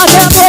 Twende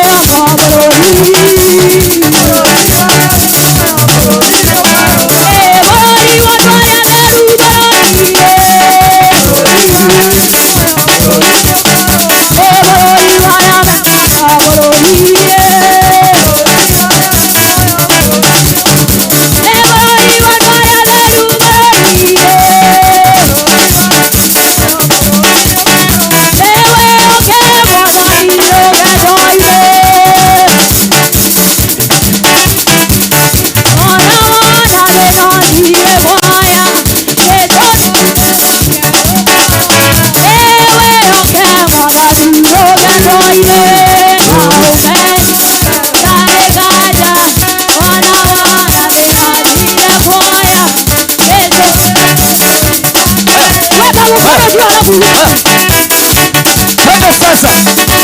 sasa. Twende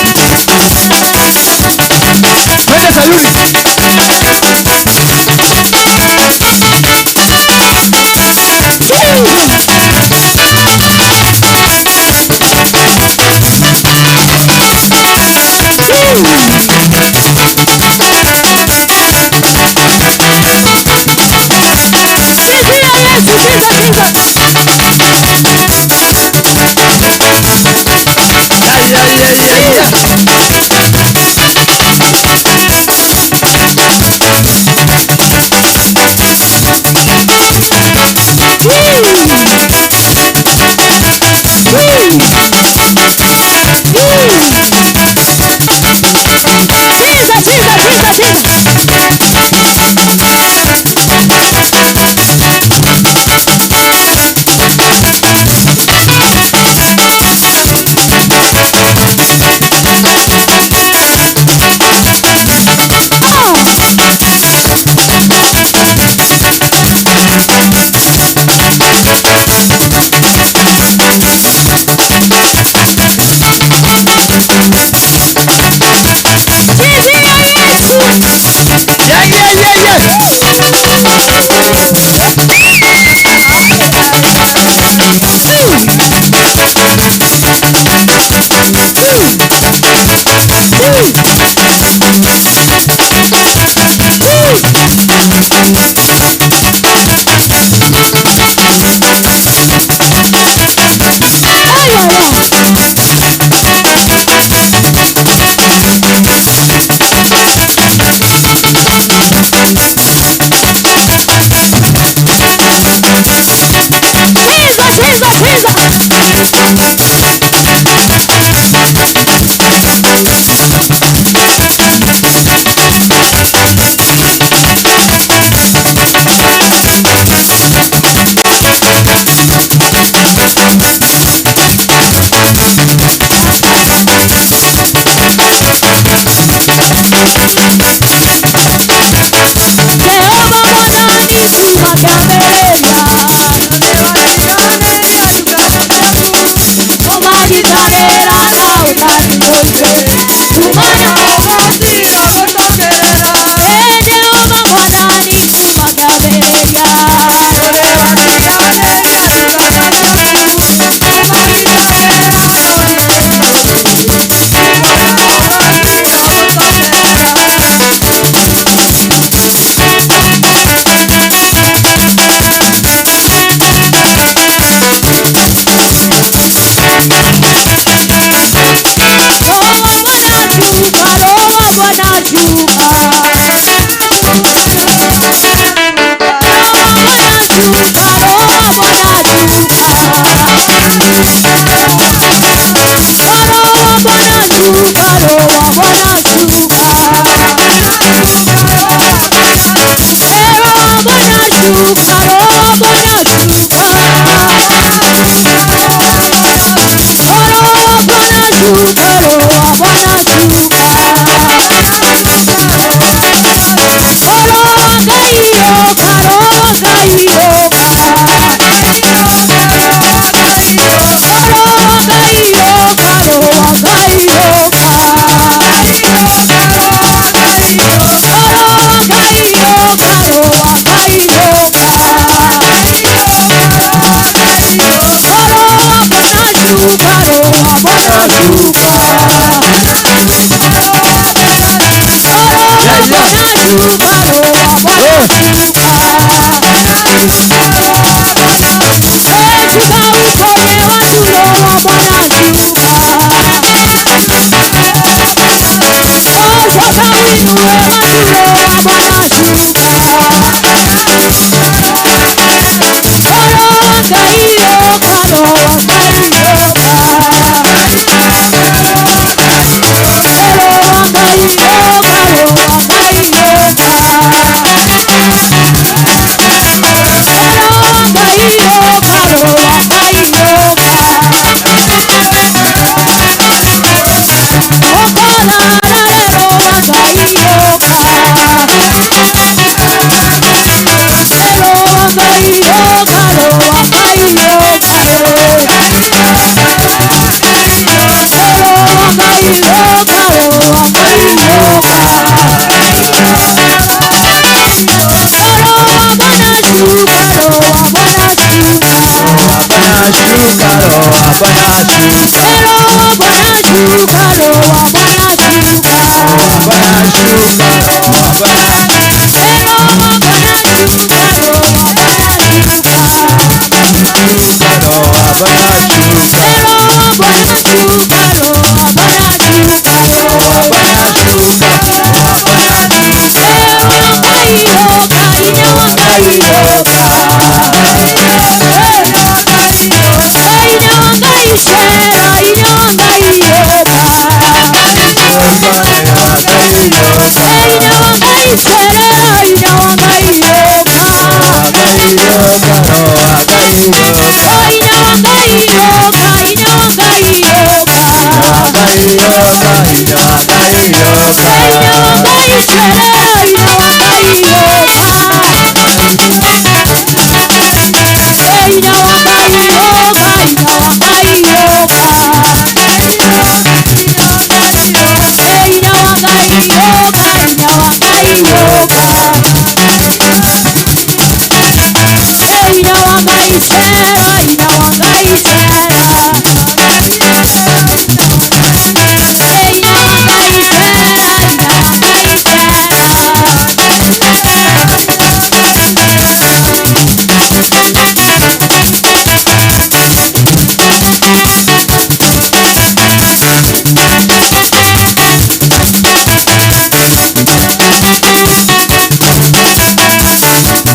Sayuni. Oh,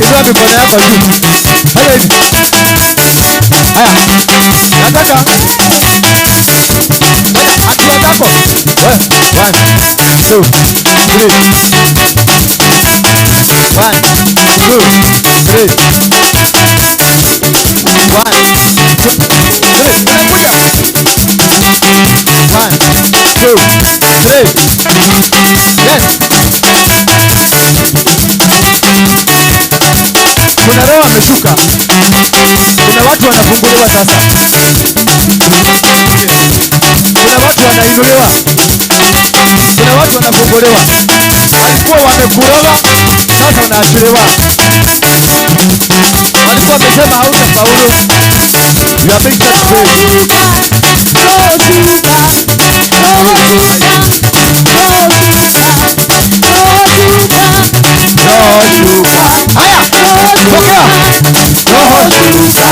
Inua mikono yako juu. Fanya hivi. Haya. Nataka fanya hatua zako. 1 2 3. 1 2 3. 1 2 3. Unakuja. 1 2 3. Yes. Kuna roho ameshuka. Kuna watu wanafunguliwa sasa. Kuna watu wanainuliwa. Kuna watu wanafunguliwa. Walikuwa wamekuroga, sasa unaachiliwa. Walikuwa wamesema hautafaulu. You are being set free. Roho shuka. Haya, pokea. Roho shuka.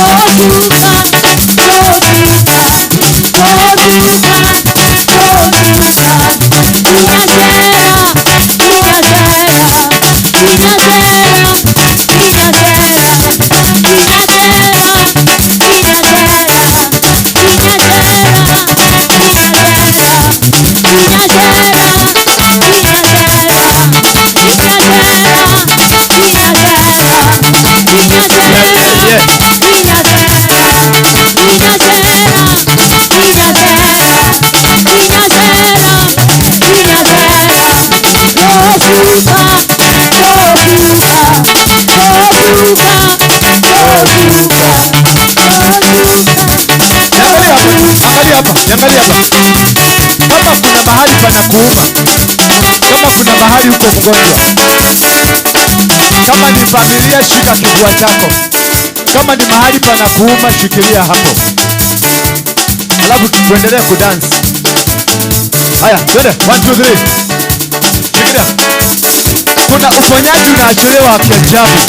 Roho shuka, Roho shuka, Roho shuka, Roho shuka. Inyashera, inyashera, inyashera, inyashera, inyashera, inyashera, inyashera, inyashera, Angalia hapa, angalia hapa. Kama kuna mahali panakuuma, kama kuna mahali uko mgonjwa, kama ni familia, shika kifua chako. Kama ni mahali panakuuma, shikilia hapo. Alafu tuendelee kudance. Haya, twende. 1 2 3. Shikilia. Kuna uponyaji unaachiliwa kiajabu.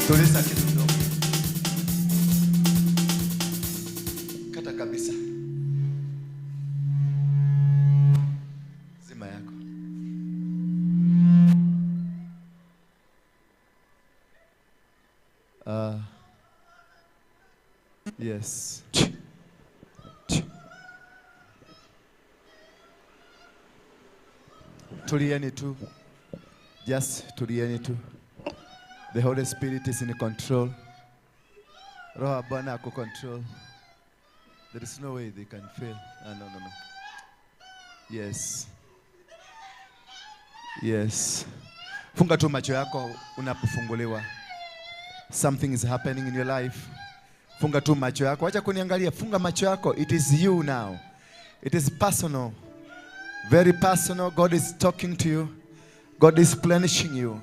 Tuliza kitu kidogo. Kata kabisa. Zima yako. Yes. Tulieni tu. Just tulieni tu. The Holy Spirit is in control. Roho wa Bwana ako control. There is no way they can fail. Ah, no, no, no. Yes. Yes. Funga tu macho yako unapofunguliwa. Something is happening in your life. Funga tu macho yako. Acha kuniangalia. Funga macho yako. It is you now. It is personal. Very personal. God is talking to you. God is plenishing you.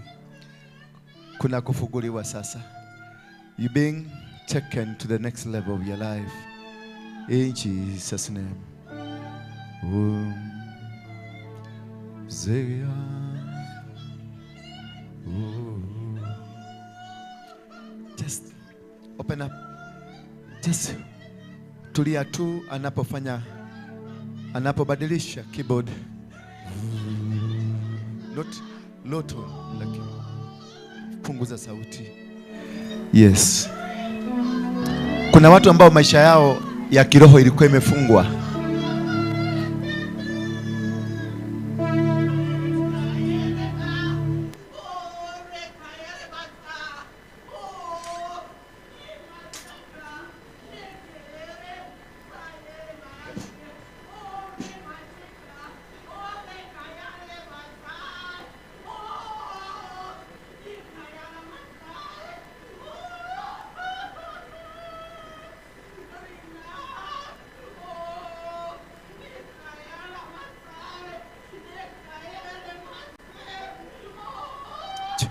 Kuna kufunguliwa sasa. You being taken to the next level of your life. In Jesus' name. Zia. Just open up. Just tulia tu anapofanya, anapobadilisha keyboard. Not low tone, lakini punguza sauti. Yes. Kuna watu ambao maisha yao ya kiroho ilikuwa imefungwa. Ch,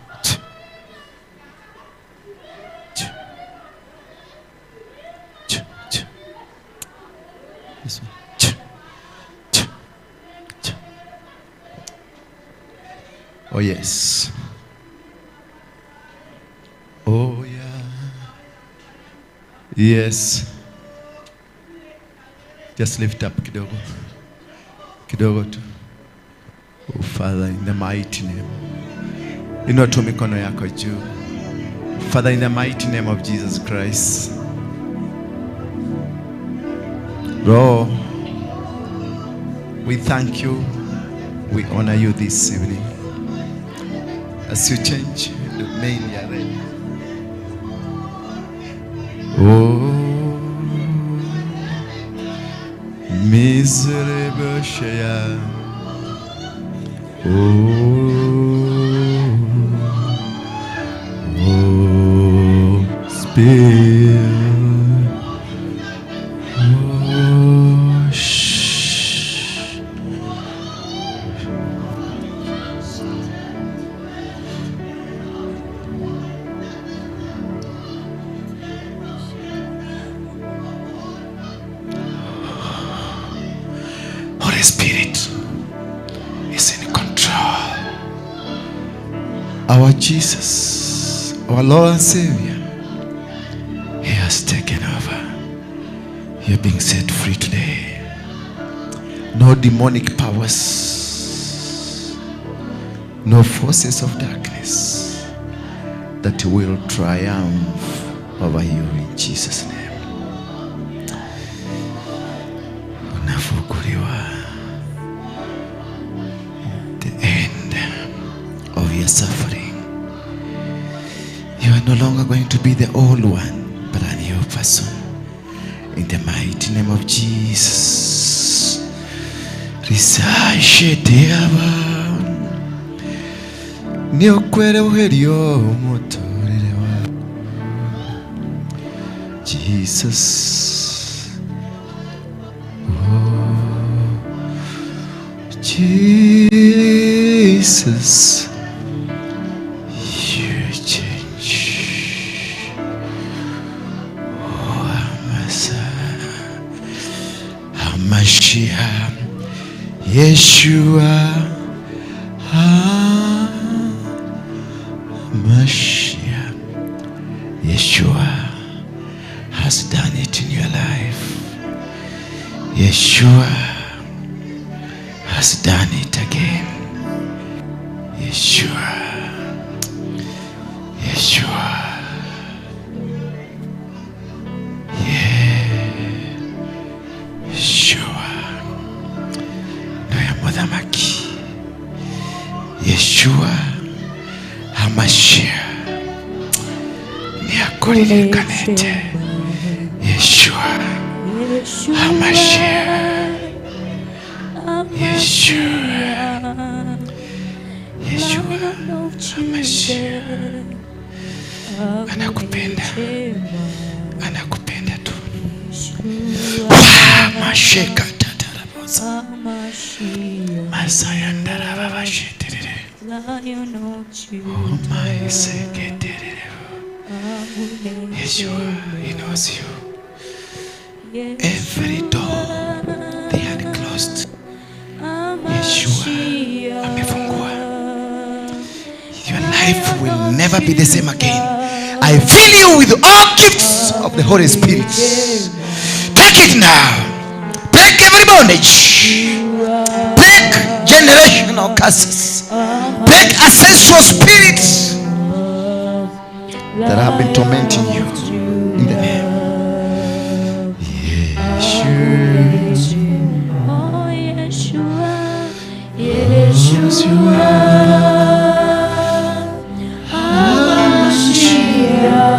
ch. Ch, ch. This one. Ch, ch, ch. Oh yes. Oh yeah. Yes. Just lift up kidogo. Kidogo tu. Oh Father, in the mighty name. Inua tu mikono yako juu. Father, in the mighty name of Jesus Christ. Lord, we thank you. We honor you this evening. As you change the main red. Oh, miserable share. Oh, oh, spirit. Oh, shh. Holy Spirit is in control. Our Jesus, our Lord and Savior, He has taken over. You're being set free today. No demonic powers, no forces of darkness that will triumph over you in Jesus' name. Unafunguliwa. The end of your suffering. You are no longer going to be the old one, but a new person. In the mighty name of Jesus. Risasheteaba. Nĩũkwereũhĩrio mũtũrĩre wa Jesus. Oh, Jesus. You change. Oh, Amasa. Hamashiach. Yeshua. Hamashiach. Yeshua has done it in your life. Yeshua has done it again. Yeshua. Yeshua. Yeshua. Noya muthamaki. Yeshua Hamashiach. Niakulilikanete. Yeshua Hamashiach. Yeshua. Yeshua Hamashiach. Anakupenda. Anakupenda tu. Masheka tatarabosa. Masaya ndarababasheterere. Oh my seketerere. Yeshua, he knows you. Every door they had closed, Yeshua amefungua. Your life will never be the same again. I fill you with all gifts of the Holy Spirit. Take it now. Break every bondage. Break generational curses. Break ancestral spirits that have been tormenting you. In the name Yeshua. Oh, Yeshua, Yeshua,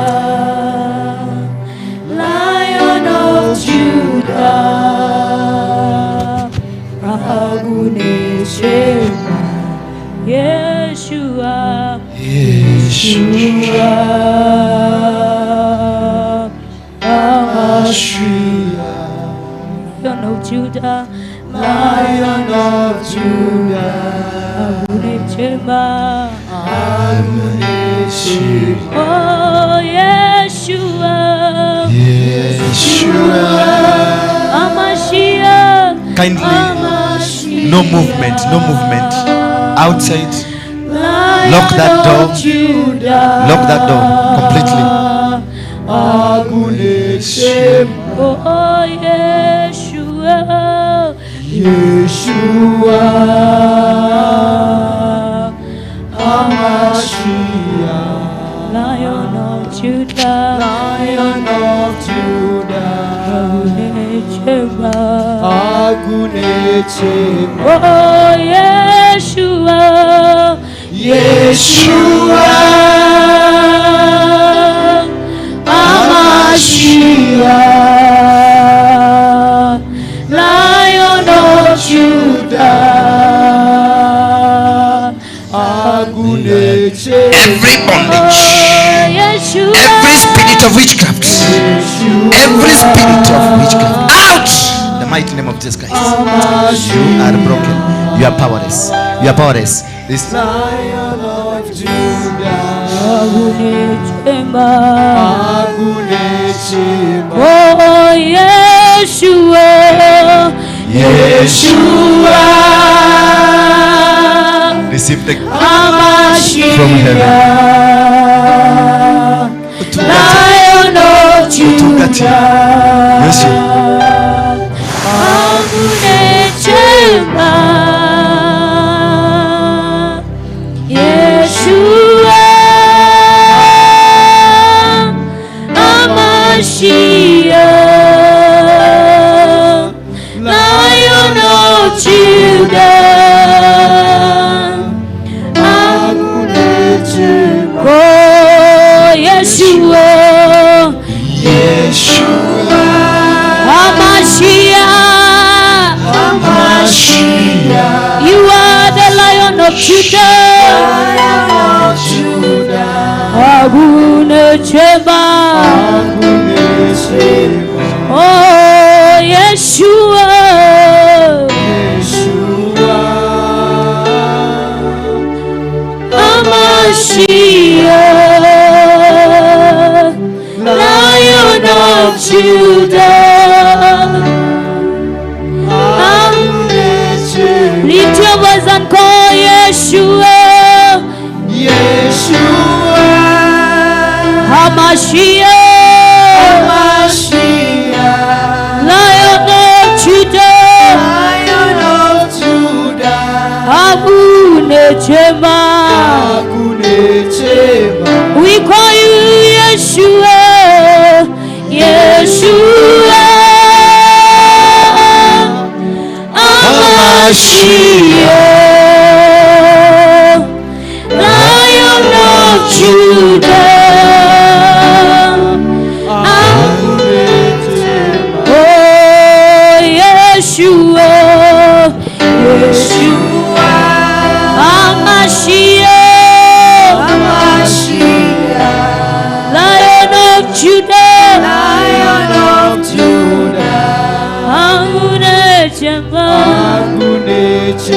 Hamashiach, Lion of Judah, Agunechema, Yeshua, Yeshua. Hamashiach, Lion of Judah, Lion of Judah, Agunechema, Agunechema, oh Yeshua, Yeshua. Hamashiach, Kindly, Hamashiach, no movement, no movement. Outside, Lion lock that door. of Judah, Lock that door completely. Agunechema, Oh Yeshua, Yeshua, Hamashiach, Lion of Judah, Lion of Judah, Agunechema, Agunechema, oh Yeshua, Yeshua, Hamashiach, Lion of Judah, Agunechema, Every bondage, Yeshua, every spirit of witchcraft, every spirit of witchcraft, out! In the mighty name of Jesus Christ. You are broken. You are powerless. You are powerless. This Lion of Judah, Agunechema, Agunechema, oh Yeshua, Yeshua. Receive the Hamashiach, from heaven. Lion of Utungati. Judah, Yesu. Agunechema, Yeshua, Hamashiach, Lion of Judah, Agunechema, oh Yeshua, Yeshua. Hamashiach, Hamashiach, you are the Lion of Judah, Lion of Judah, Agunechema, Agunechema, oh Yeshua, Yeshua, Hamashiach, Lion of Judah. Agunechema, Lift your voice and call Yeshua, Yeshua, Hamashiach. Hamashiach, Lion of Judah, Lion of Judah, Agunechemba. Agunechemba. We call you Yeshua, Yeshua, Hamashiach, Lion of Judah. Oh, Yeshua, Yeshua, Hamashiach, Hamashiach, Lion of Judah, Lion of Judah, Agunechemba. Agunechemba.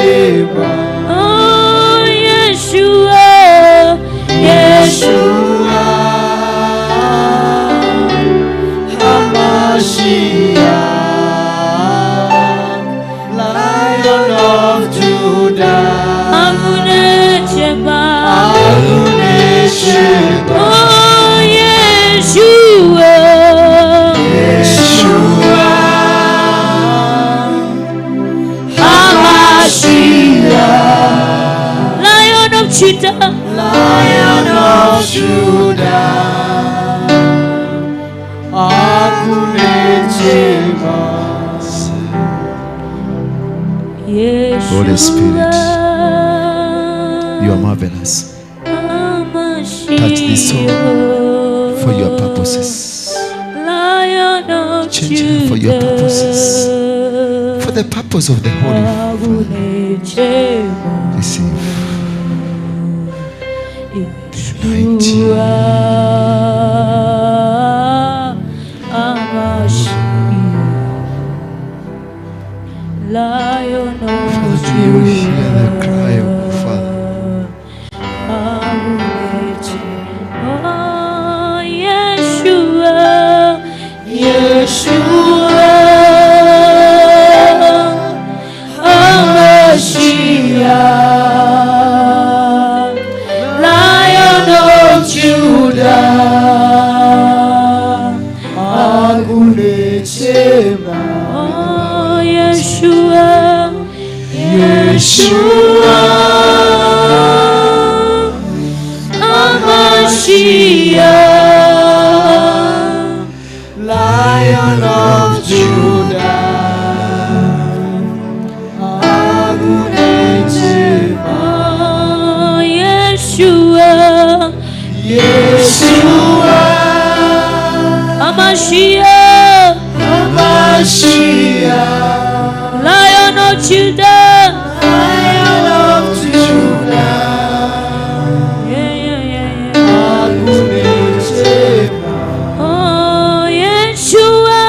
Oh, Yeshua, Yeshua, Hamashiach, Lion of Judah, Agunechemba. Agunechemba. Oh, Yeshua, Yeshua, Hamashiach, Lion of Judah, Lion of Judah, Agunechemba. Yeshua, Holy Spirit, you are marvelous. Touch this soul for your purposes. Lion of Change her for your purposes. For the purpose of the Holy Father. Receive. Mighty. Lion of Father, do you hear the cry of the Father? Oh, Yeshua, Yeshua, Hamashiach, Lion of Judah, Agunechemba. Oh, Yeshua, Yeshua, Hamashiach, Lion of Judah, Agunechemba. Oh, Yeshua, Yeshua, Hamashiach, Hamashiach, Lion of Judah, Lion of Judah, yeah, yeah, yeah, yeah. Agunechemba. Oh, Yeshua,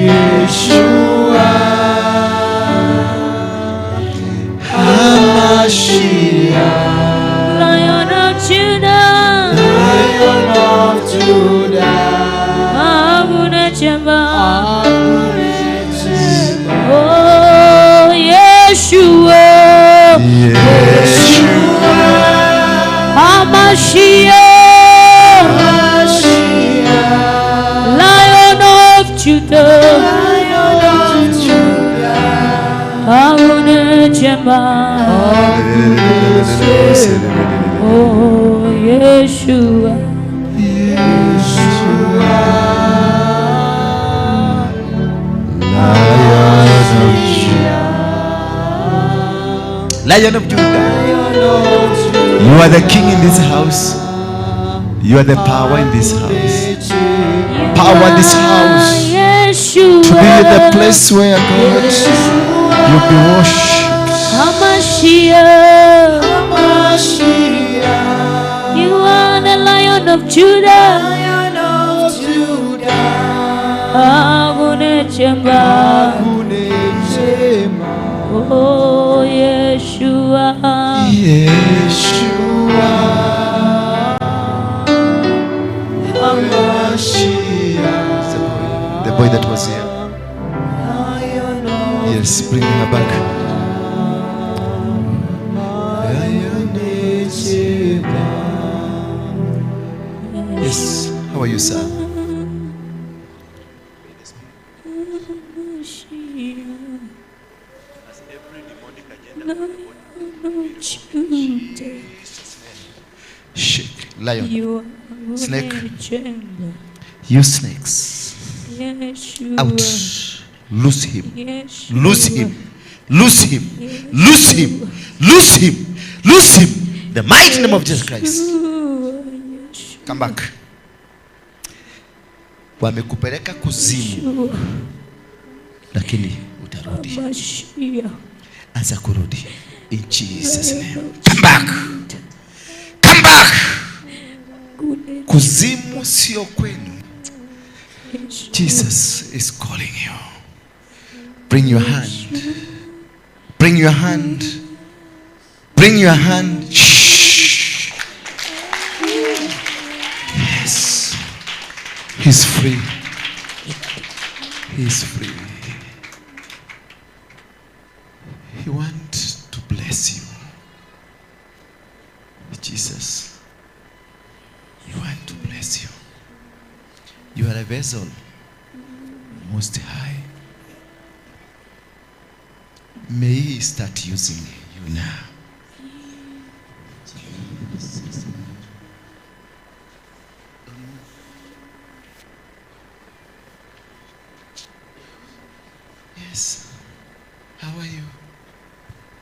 Yeshua, Hamashiach, Lion of Judah, Lion of Judah, Agunechemba. Agunechemba. Oh, Yeshua, Yeshua, Hamashiach, Hamashiach, Lion of Judah, Lion of Judah, Agunechemba. Oh, Yeshua, Yeshua, Lion of Judah. Lion of Judah, You are the king in this house. You are the power in this house. Power this house Yeshua, to be the place where God you'll be worshipped. Hamashiach, Hamashiach, you are the Lion of Judah, Lion of Judah, Agunechemba. Agunechemba. Oh, Yeshua, Yeshua, Hamashiach, The boy that was here. Lion of Yes, bring her back. Agunechemba. Yes. How are you, sir? Shake, lion, snake, you snakes, out, loose him, loose him, loose him, loose him, loose him, loose him, the mighty name of Jesus Christ. Come back. Wamekupeleka kuzimu, lakini utarudi. Anza kurudi. In Jesus' name. Come back. Come back. Kuzimu sio kwenu. Jesus is calling you. Bring your hand. Bring your hand. Bring your hand. Shh. Yes. He's free. He's free. He wants to bless you. Jesus, he wants to bless you. You are a vessel, Most High. May He start using you now. Yes. How are you?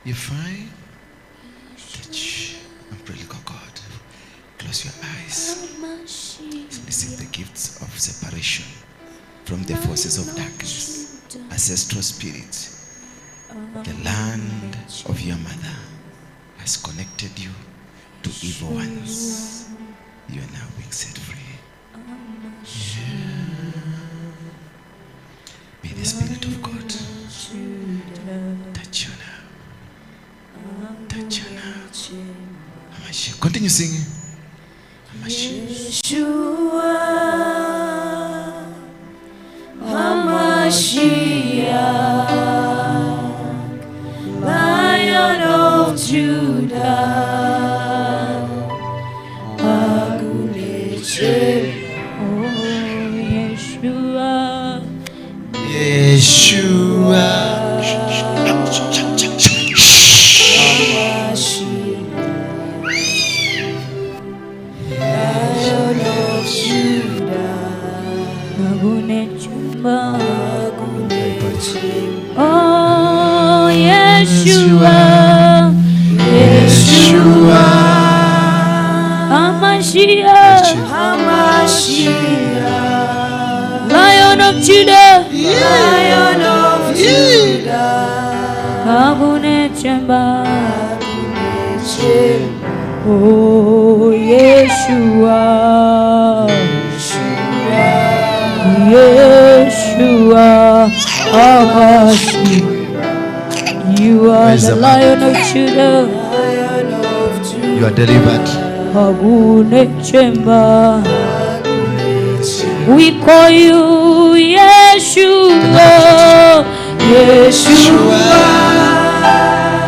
You fine? Touch umbilical cord. Close your eyes. Receive the gifts of separation from the forces of darkness, ancestral spirits. The land of your mother has connected you to evil ones. You are now being set free. Yeah. May the Spirit of God touch you now. Touch you now. Amashi. Continue singing. Amashi. Yeshua, Hamashiach, Lion of Judah, oh Yeshua, Yeshua. Oh Yeshua, Yeshua, Hamashiach, Hamashiach, Lion of Judah, Lion of Judah, Agunechemba, oh Yeshua, Yeshua, Hamashiach. You are the Lion of Judah. You are delivered. Agunechemba. We call you Yeshua, Yeshua,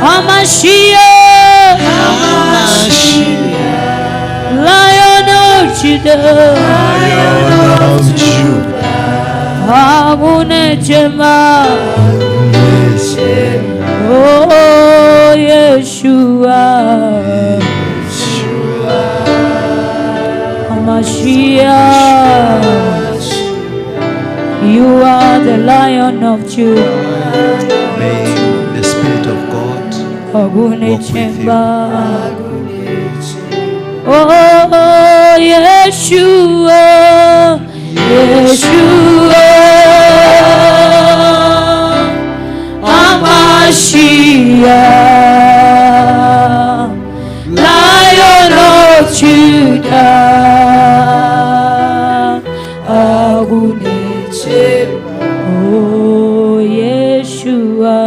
Hamashiach, Lion of Judah, Lion of Judah, Agunechemba. Oh Yeshua, Hamashiach, you are the Lion of Judah. May the Spirit of God walk with you. Oh Yeshua, Yeshua, Hamashiach, Lion of Judah, Agunechemba. Oh Yeshua,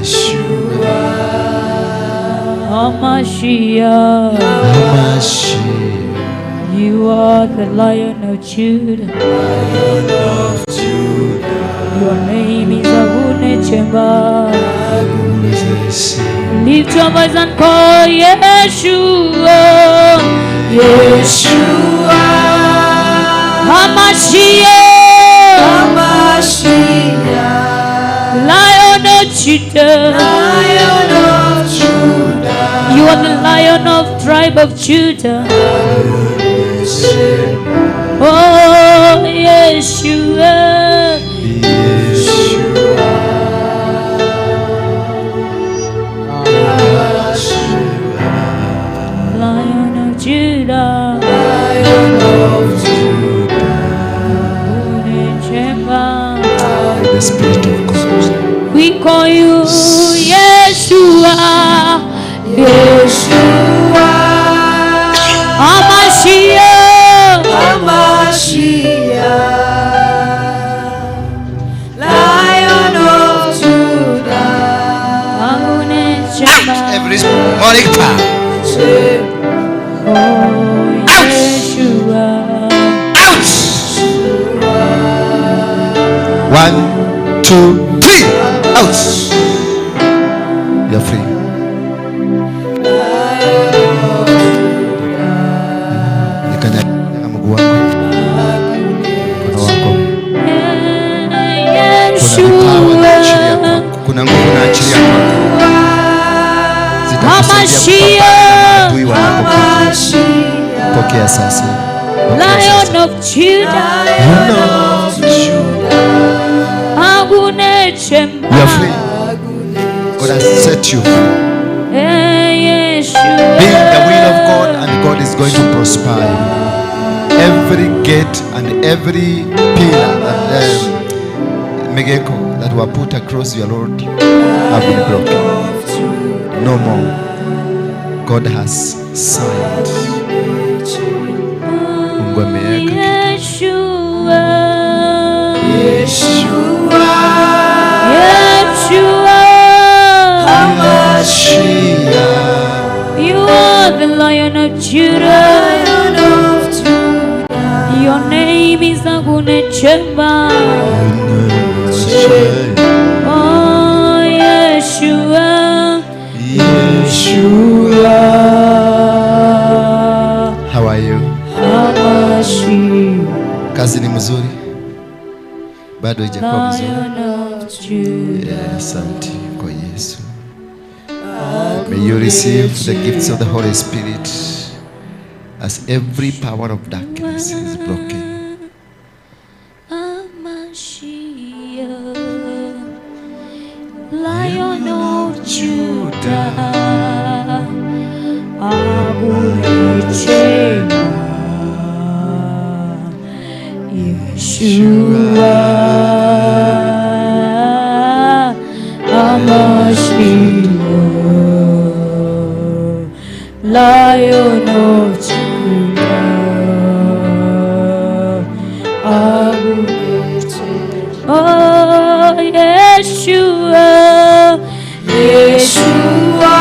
Yeshua, Hamashiach, Hamashiach, you are the Lion of Judah. Lion of Judah. Your name is Agunechemba. Lift your voice and call Yeshua, Yeshua. Hamashiach, Hamashiach, Lion of Judah. Lion of Judah. You are the Lion of tribe of Judah. Oh, Yeshua. Yeshua. Lion of Judah. Lion of Judah. Unechemba. By the Spirit of God. We call you Yeshua. Yeshua. Hamashiach. Hamashiach, Lion of Judah. Unechemba. Every demonic power. Oh, Yeshua. Out! 1, 2, 3. Out! You're free. Nikanyaga mguu wako. Mkono wako. Kuna vipawa naachilia kwako. Kuna nguvu naachilia kwako. Zitakusaidia kupambana na maadui wanapokuja. Hamashiach, Pokea sasa. Pokea Lion sasa. of Judah. Lion of Judah. Agunechemba. You are free. God has set you free. Eh, Yeshua. Be the will of God, and God is going to prosper you. Every gate and every pillar that Megeko that were put across your road have been broken. No more. God has signed. Mungu ameweka. Yeshua. Yeshua. Yeshua. Hamashiach. You are the Lion of Judah. Lion of Judah. Your name is Agunechemba. Oh, Yeshua. Yeshua. How are you? Hamashiach. Kazi ni mzuri? Bado haijakuwa mzuri? Lion of Judah. Yeah, asante kwa Yesu. May you receive the gifts of the Holy Spirit as every power of darkness is broken. Hamashiach, Lion of Judah, Agunechemba, Yeshua, Hamashiach, Lion of Judah, Agunechemba. Oh, Yeshua, Yeshua.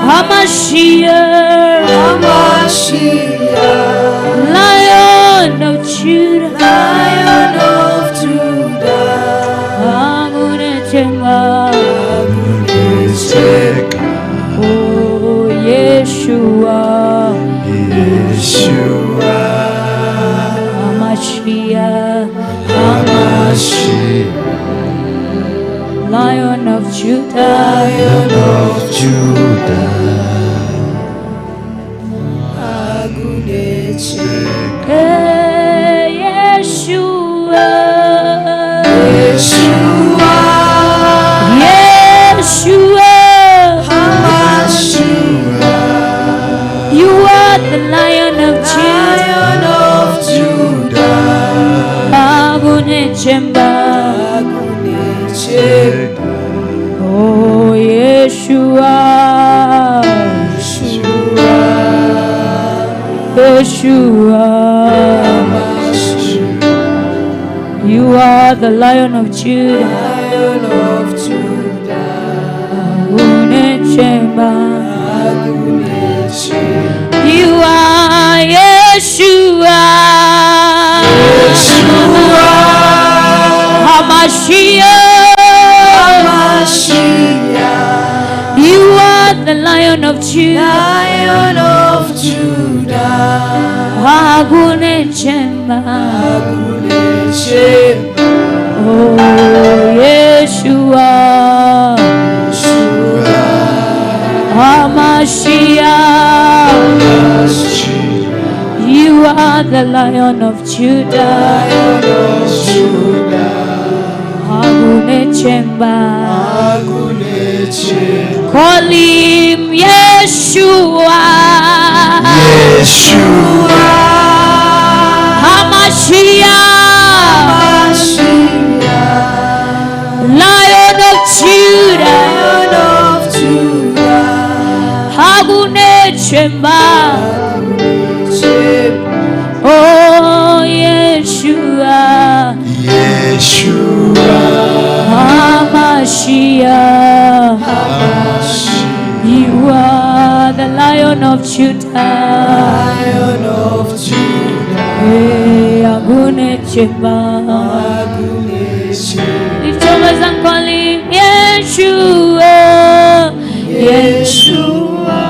Hamashiach, Hamashiach, Lion of Judah, Lion of Judah. Agunechemba. Oh, Yeshua, Yeshua. Hamashiach, Hamashiach. Lion of Judah, Lion of Judah. Agunechemba. Hey, Yeshua, Yeshua. Yeshua, Hamashiach, you are the Lion of Judah, Lion of Judah. Agunechemba. Agunechemba. Oh, Yeshua, Yeshua, you are the Lion of Judah, Lion of Judah. Agunechemba. Agunechemba. You are Yeshua, Yeshua. Hamashiach. Hamashiach, You are the Lion of Judah, Lion of Judah. Agunechemba. Agunechemba. Oh, Yeshua. HaMashiach. You are the Lion of Judah. Agunechemba. Call him Yeshua. Yeshua. HaMashiach. Lion of Judah. Agunechemba. Oh, Yeshua. Yeshua. HaMashiach. You are the Lion of Judah. Lion of Judah. Hey, Agunechemba. Lift your voice and call him Yeshua. Yeshua.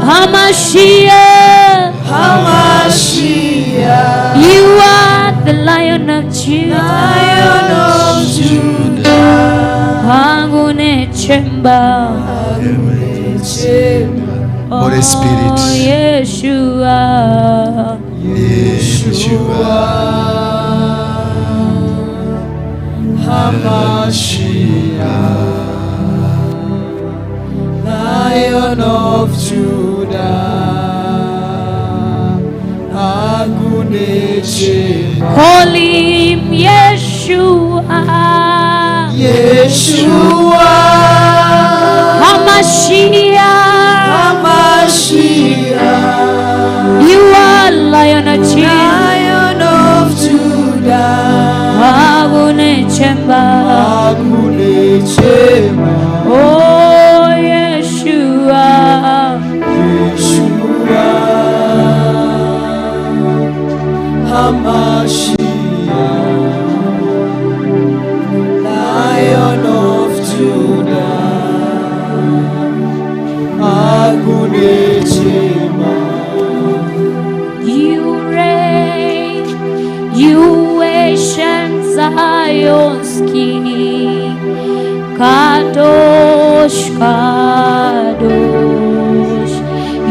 HaMashiach. HaMashiach. You are the Lion of Judah. Lion of Judah. Agunechemba. Holy Spirit. Oh, Yeshua. Yeshua. HaMashiach. Lion of Judah. Agunechemba. Call him Yeshua. Yeshua. HaMashiach. HaMashiach. You are Lion of Judah. Lion of Judah. Agunechemba. Agunechemba. Oh, Yeshua. Yeshua. HaMashiach. Lion of Judah. Agunechemba. You reign, you ancient Zion's King. Kadosh, Kadosh,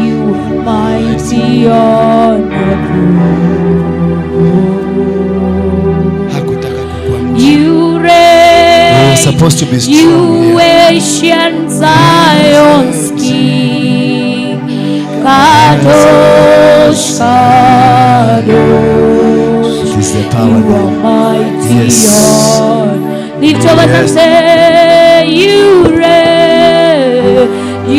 you are mighty on your throne. Hakutaka kukua mtu. You reign, We're supposed to be strong you here. ancient Zion's King. Kadosh, Kadosh, It is the power you are there. mighty Yes. on. Lift your voice and Yes. say, you reign,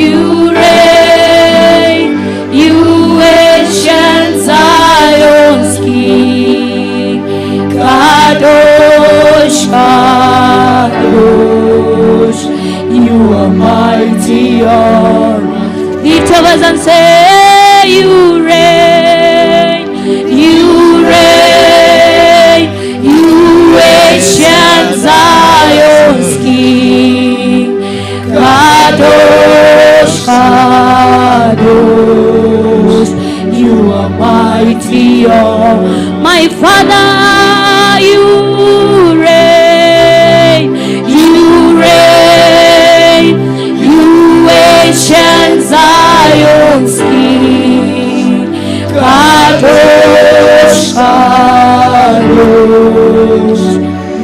you reign, you ancient Zion's King. Kadosh, Kadosh, you are mighty on. Lift your voice and say, you reign, you reign, you ancient Zion's King. Kadosh, Kadosh, you are mighty on. My Father, you reign, you reign, you ancient Zion's King. Kadosh, Kadosh,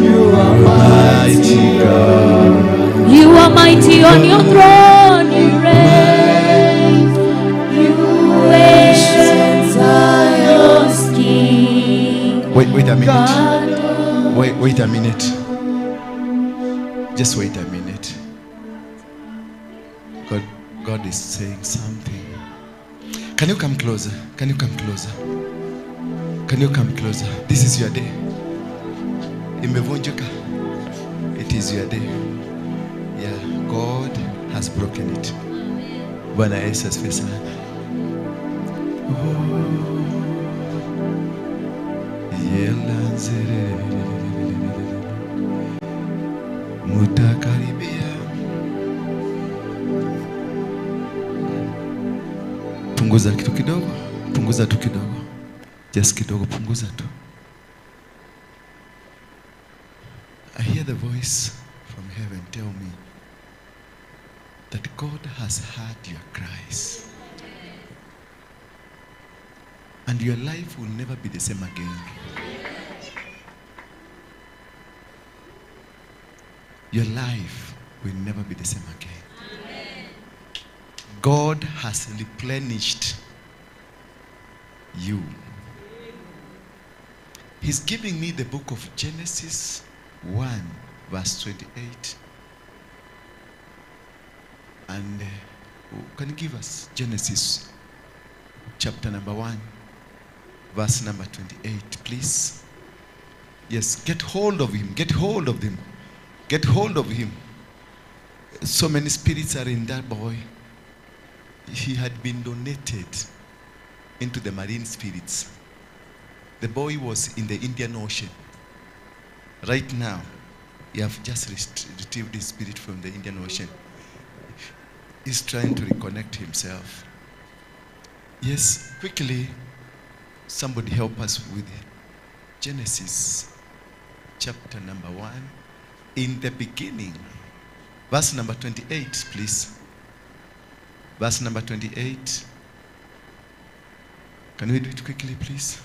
You are Mighty God. you are mighty on your throne, you reign, you ancient Zion's King. Wait a minute. Wait a minute. Just wait a minute. God is saying something. Can you come closer? Can you come closer? Can you come closer? This is your day. Imevunjika. It is your day. Yeah, God has broken it. Bwana Yesu asifiwe sana. Oh. Yelanzere. Mutakaribia. Punguza kitu kidogo. Punguza tu kidogo. Just kidogo, punguza tu. I hear the voice from heaven tell me that God has heard your cries. And your life will never be the same again. Your life will never be the same again. God has replenished you. He's giving me the book of Genesis 1, verse 28. And can you give us Genesis chapter number 1, verse number 28, please? Yes, get hold of him. Get hold of him. Get hold of him. So many spirits are in that boy. He had been donated into the marine spirits. The boy was in the Indian Ocean. Right now, you have just retrieved his spirit from the Indian Ocean. He's trying to reconnect himself. Yes, quickly, somebody help us with Genesis chapter number 1. In the beginning, verse number 28, please. Verse number 28. Can we do it quickly, please?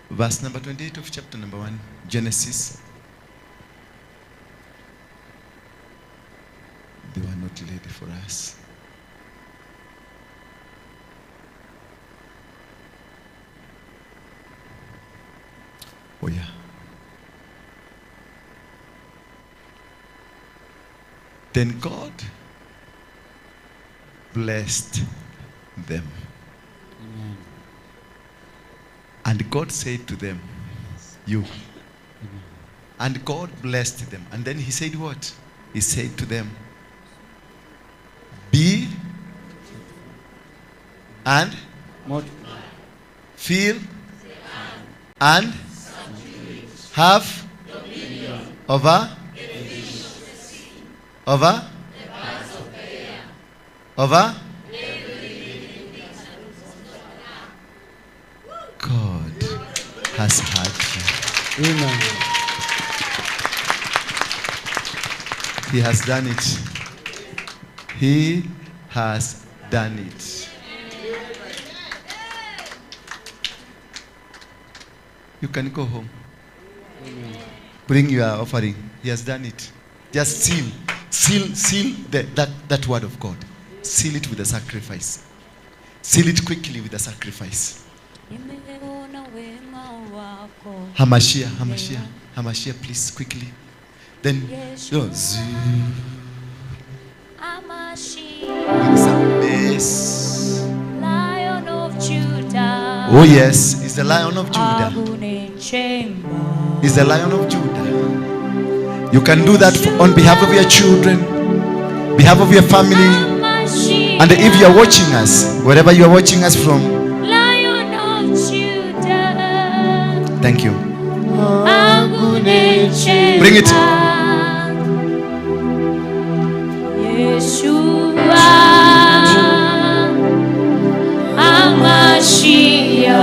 Verse number 28 of chapter number 1, Genesis. They were not ready for us. Oh yeah. Then God blessed them. Amen. And God said to them, you. Amen. And God blessed them. And then he said what? He said to them, be and fill and have over God has heard you. Amen. He has done it. He has done it. You can go home. Amen. Bring your offering. He has done it. Just seal that word of God. Seal it with a sacrifice. Seal it quickly with a sacrifice. Hamashia, Hamashia, Hamashia, please, quickly. Then, you know, with some bass. Lion of Judah. Oh yes, it's the Lion of Judah. It's the Lion of Judah. You can do that on behalf of your children, behalf of your family. And if you are watching us, wherever you are watching us from, Lion of Judah. Thank you. Bring it. Yeshua Hamashiach,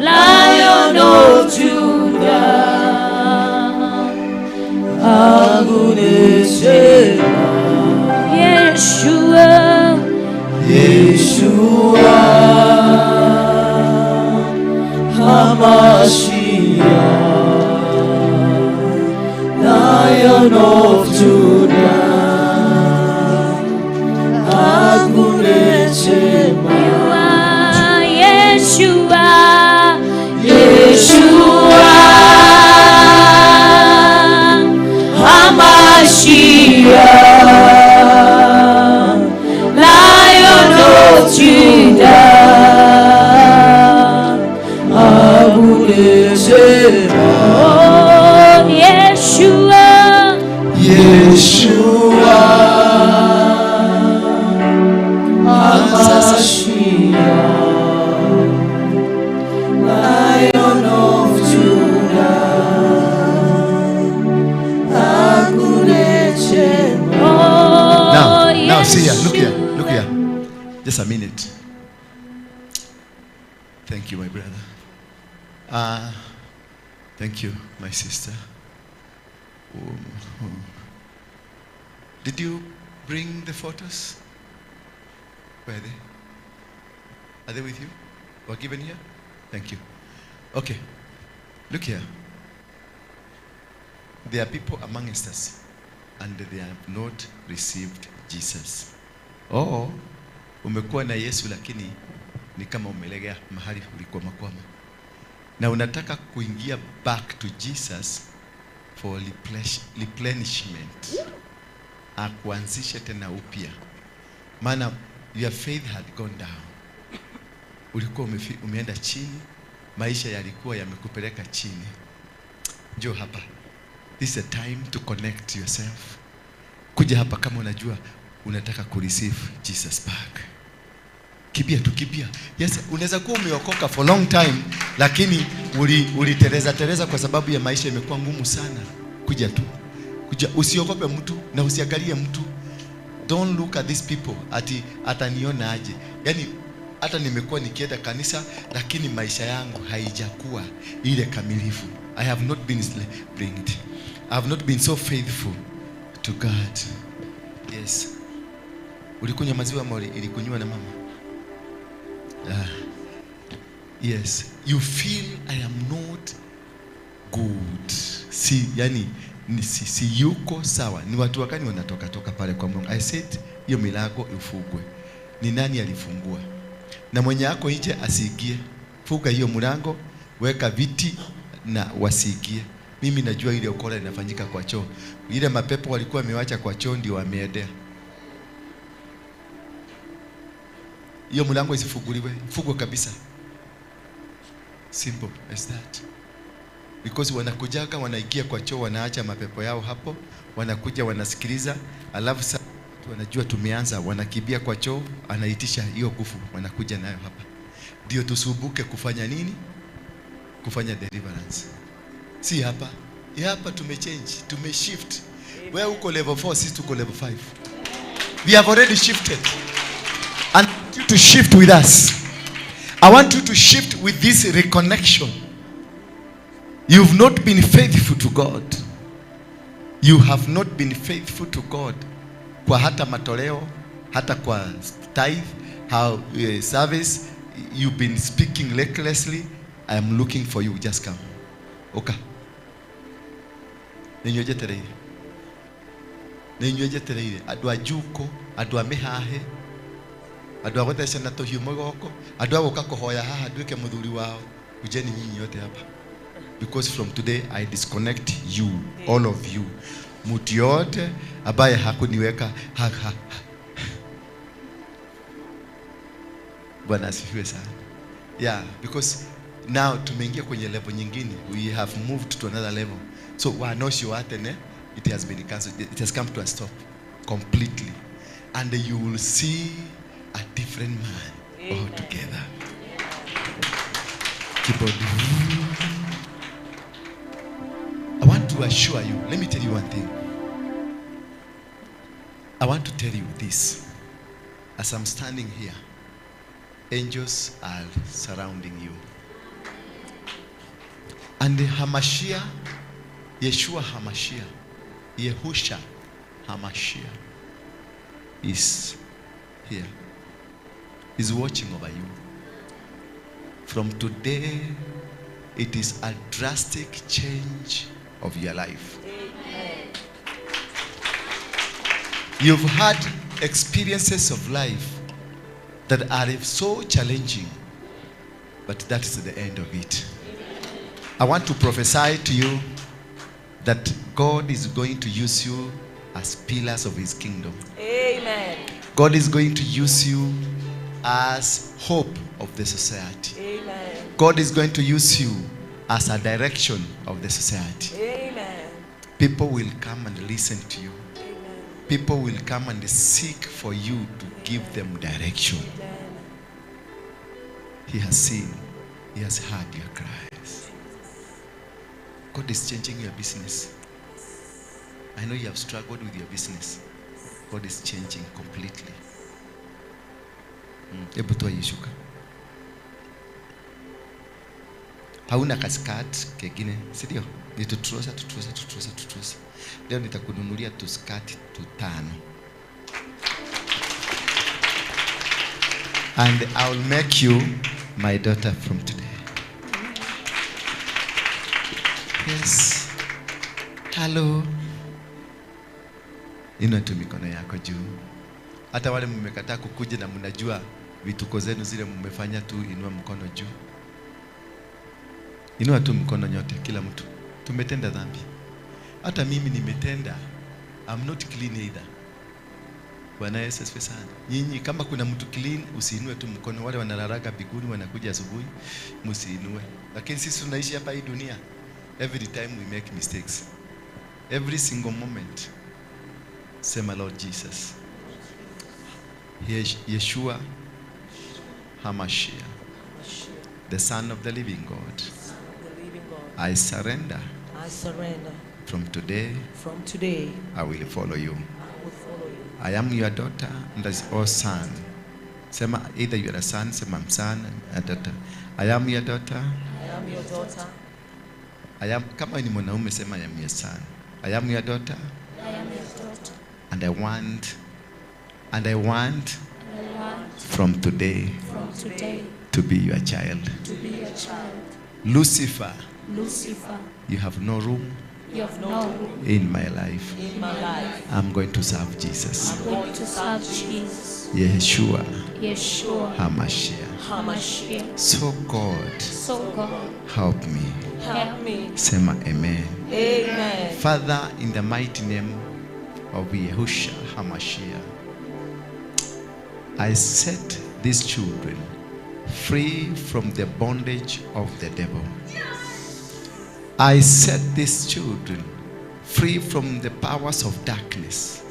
Lion of Judah, Yeshua, Yeshua Hamashiach, Lion of Judah, you are Yeshua, Yeshua Hamashiach, Lion of Judah. See here, look here, look here. Just a minute. Thank you, my brother. Thank you, my sister. Did you bring the photos? Where are they? Are they with you? Were given here? Thank you. Okay. Look here. There are people amongst us and they have not received Jesus. Oh, umekuwa na Yesu lakini ni kama umelegea mahali ulikuwa makwama. Na unataka kuingia back to Jesus for replenishment. Akuanzishe tena upya. Maana your faith had gone down. Ulikuwa umeenda chini, maisha yalikuwa yamekupeleka chini. Njoo hapa. This is a time to connect yourself. Kuja hapa kama unajua unataka kureceive Jesus back. Kibia tu kibia. Yes, unaweza kuwa umeokoka for long time lakini ulitereza tereza kwa sababu ya maisha imekuwa ngumu sana. Kuja tu. Kuja, usiogope mtu na usiangalie mtu. Don't look at these people ati ataniona aje. Yaani hata nimekuwa nikienda kanisa lakini maisha yangu haijakuwa ile kamilifu. I have not been bringed. I have not been so faithful to God. Yes. Ulikunywa maziwa ama ilikunywa na mama? Yes. You feel I am not good. Si, yani si yuko sawa. Ni watu wakani wanatoka toka pale kwa Mungu. I said hiyo milango ifungwe. Ni nani alifungua? Na mwenye yako nje asiingie. Funga hiyo mlango, weka viti na wasiingie. Mimi najua ile ukora inafanyika kwa choo. Ile mapepo walikuwa wamewacha kwa choo ndio wameendea. Hiyo mlango isifunguliwe, ifungwe kabisa. Simple as that. Because wanakujaga wanaingia kwa choo, wanaacha mapepo yao hapo, wanakuja wanasikiliza, alafu sasa wanajua tumeanza, wanakimbia kwa choo, anaitisha hiyo nguvu, wanakuja nayo hapa. Ndio tusumbuke kufanya nini? Kufanya deliverance. Si hapa. Hapa tumechange, tumeshift. Wewe uko level 4, sisi tuko level 5. We have already shifted. And I want you to shift with us. I want you to shift with this reconnection. You've not been faithful to God. You have not been faithful to God. Kwa hata matoleo, hata kwa tithe, how service, you've been speaking recklessly. I am looking for you. Just come. Okay. Ninyojetereire. Ninyojetereire. Andũ a Juko, andũ a Mĩhahe, andũ a gũtheca na tũhiũ mũgoko, andũ a gũka kũhoya haha nduĩke mũthuri wao. Kujeni nyinyi yote hapa. Because from today I disconnect you, all of you. Mtu yote ambaye hakuniweka ha, ha, ha. Bwana asifiwe sana. Yeah, because now tumeingia kwenye level nyingine. We have moved to another level. So wanoshi watene, it has been cancelled. It has come to a stop completely. And you will see a different man altogether. Keep on. I want to assure you, let me tell you one thing. I want to tell you this. As I'm standing here, angels are surrounding you. And the Hamashiach, Yeshua Hamashiach, Yehusha Hamashiach is here. He's watching over you. From today, it is a drastic change of your life. Amen. You've had experiences of life that are so challenging, but that is the end of it. I want to prophesy to you that God is going to use you as pillars of his kingdom. Amen. God is going to use you as hope of the society. Amen. God is going to use you as a direction of the society. Amen. People will come and listen to you. Amen. People will come and seek for you to give them direction. Amen. He has seen, he has heard your cries. God is changing your business. I know you have struggled with your business. God is changing completely. Hebu toa hiyo shuka. Hauna kaskirt kengine, si ndio? Ni tutrosa. Leo nitakununulia tuskati 5. And I will make you my daughter from today. Yes. Hello. Inua tu mikono yako juu. Hata wale mmekataa kukuja na mnajua vituko zenu zile mmefanya tu, inua mkono juu. Inua tu mkono nyote, kila mtu. Tumetenda dhambi. Hata mimi nimetenda. I'm not clean either. Bwana Yesu asifiwe sana. Nyinyi kama kuna mtu clean usiinue tu mkono. Wale wanararaga biguni wanakuja asubuhi, msiinue. Lakini sisi tunaishi hapa hii dunia. Every time we make mistakes. Every single moment. Sema Lord Jesus. Yeshua HaMashiach, the Son of the living God. I surrender. I surrender. From today, I will follow you. I am your daughter and as or son. Sema either you are a son, sema I'm son, a daughter. I am your daughter. I am your daughter. I am, kama ni mwanaume sema I am your son. I am your daughter. I am your daughter. And I want from today, to be your child. To be your child. Lucifer, Lucifer, you have no room. You have no room in my life. In my life. I'm going to serve Jesus. I'm going to serve Jesus. Yeshua, Yeshua HaMashiach. HaMashiach. So God, help me. Help me. Sema amen. Amen. Father, in the mighty name of Yeshua HaMashiach, I set these children free from the bondage of the devil. I set these children free from the powers of darkness.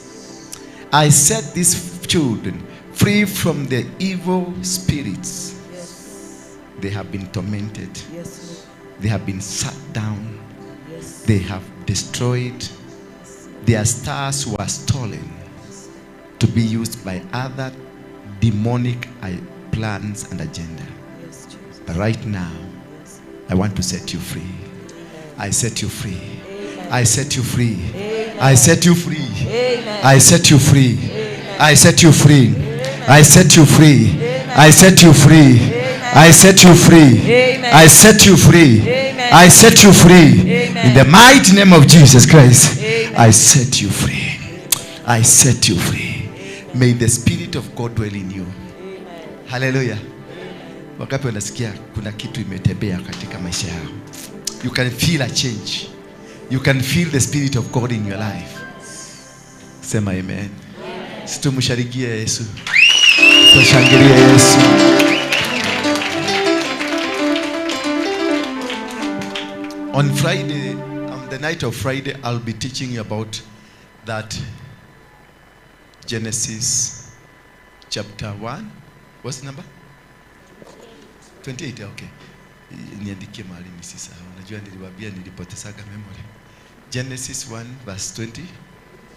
I set these children free from the evil spirits. Yes. They have been tormented. Yes. They have been sat down. Yes. They have destroyed. Their stars were stolen to be used by other demonic plans and agenda. Yes, Jesus. But right now, yes, I want to set you free. Amen. I set you free. Amen. I set you free. Amen. I set you free. Amen. I set you free. Amen. I set you free. Amen. I set you free. Amen. I set you free. Amen. I set you free. Amen. I set you free. Amen. I set you free. Amen. In the mighty name of Jesus Christ, Amen. I set you free. I set you free. May the Spirit of God dwell in you. Amen. Hallelujah. Wakati wanasikia kuna kitu imetembea katika maisha yao. You can feel a change. You can feel the Spirit of God in your life. Sema amen. Situmsharikie Yesu. Tushangilie Yesu. On Friday, on the night of Friday, I'll be teaching you about that Genesis chapter 1. What's the number? 28, okay. Niandikie mahali nisisahau. Najua niliwaambia nilipotezaga memory. Genesis 1 verse 20,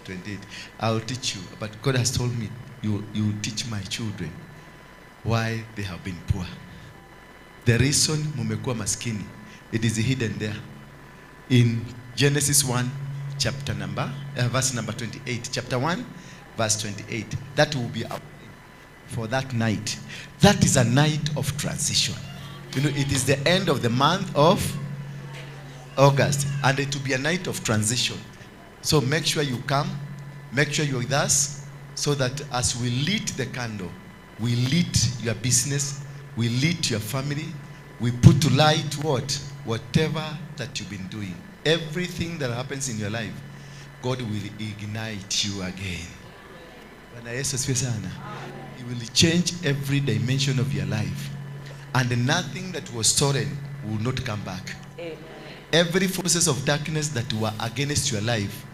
28. I'll teach you, but God has told me you teach my children why they have been poor. The reason mumekuwa maskini, it is hidden there in Genesis 1 chapter number verse number 28. Chapter 1 verse 28. That will be our for that night. That is a night of transition. You know, it is the end of the month of August, and it will be a night of transition. So make sure you come, make sure you're with us, so that as we lit the candle, we lit your business, we lit your family, we put to light what? Whatever that you've been doing. Everything that happens in your life, God will ignite you again. Bwana Yesu asifiwe sana. He will change every dimension of your life. And nothing that was stolen will not come back. Amen. Every forces of darkness that were against your life,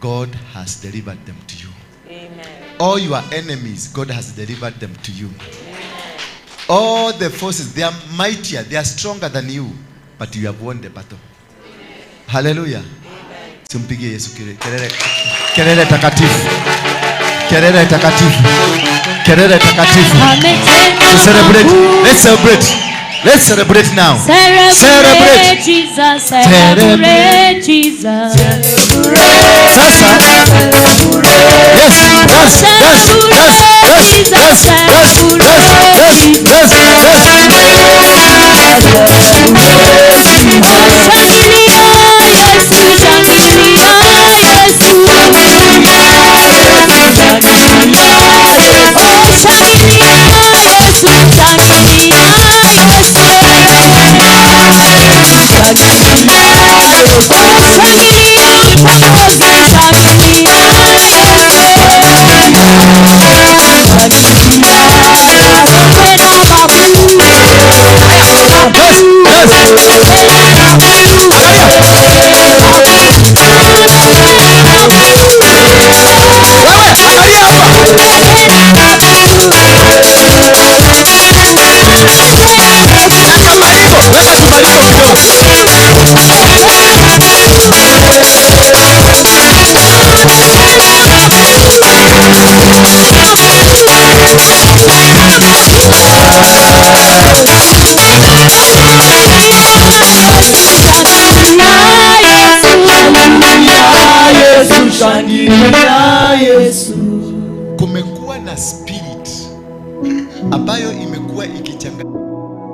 God has delivered them to you. Amen. All your enemies, God has delivered them to you. Amen. All the forces, they are mightier, they are stronger than you, but you have won the battle. Amen. Hallelujah. Amen. Simpigie Yesu kelele, kelele takatifu. Kelele takatifu. Kelele takatifu. Ametenda To celebrate. makuu. Let's celebrate. Let's celebrate now. Celebrate, Celebrate. Jesus, celebrate Jesus. Sasa. Yes, dance, dance, dance, dance, dance, dance, dance, dance, dance, dance. Shangilia Yesu, shangilia Yesu. Oh, shangilia Yesu, shangilia Yesu. Oh, shangilia Mwokozi, shangilia Yesu. Tena makuu. Yes, yes. Wewe, angalia hapa. Weka maringo, weka tumaringo kidogo. Yesu. Yesu shangilia.